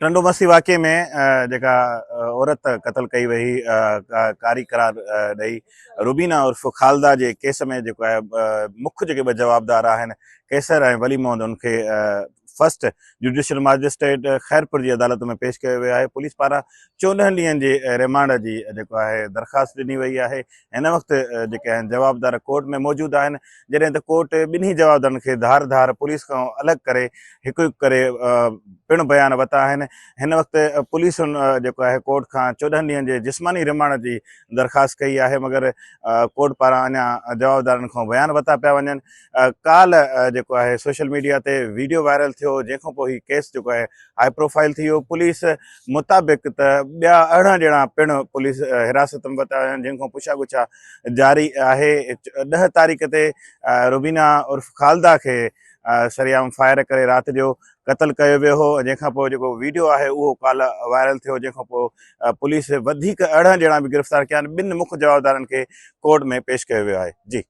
ٽنڊو مسي واقعي ۾ جيڪا عورت قتل ڪئي وئي ڪاري قرار ڏئي روبينا عرف خالده جي ڪيس ۾ جيڪو آهي مک جيڪي ٻه جوابدار آهن قيصر ۽ ولي محمد ان کي فرسٽ جوڊيشل ماجسٽريٽ خيرپور جي عدالت ۾ پيش ڪيو ويو آهي. پوليس پاران 14 ڏينهن جي ريمانڊ جي جيڪو آهي درخواست ڏني وئي آهي. هن وقت جيڪي آهن جوابدار ڪورٽ ۾ موجود آهن جڏهن ته ڪورٽ ٻنهي جوابدارن کي ڌار ڌار پوليس کان الڳ ڪري هڪ هڪ ڪري پڻ بيان ورتا آهن. هن وقت پوليس جيڪو آهي ڪورٽ کان 14 ڏينهن جي جسماني ريمانڊ جي درخواست ڪئي آهي مگر ڪورٽ پاران اڃا جوابدارن کان بيان ورتا پيا وڃن. ڪالهه جيڪو آهي سوشل ميڊيا تي ويڊيو وائرل ٿيو جنهن کان پوء هي ڪيس جيڪو آهي هاء پروفائل ٿي ويو. پوليس مطابق ته ٻيا 18 ڄڻا پڻ پوليس حراست ۾ ورتا ويا آهن جن کان پڇا ڳڇا جاري آهي. 10 تاريخ تي روبينا عرف خالده کي سرعام فائر ڪري رات جو قتل ڪيو ويو هو جنهن کان پوء جيڪو ويڊيو آهي اهو ڪالهه وائرل ٿيو جنهن کان پوء پوليس وڌيڪ 18 ڄڻا به گرفتار ڪيا آهن. ٻن مک جوابدارن کي ڪورٽ ۾ پيش ڪيو ويو آهي. جي.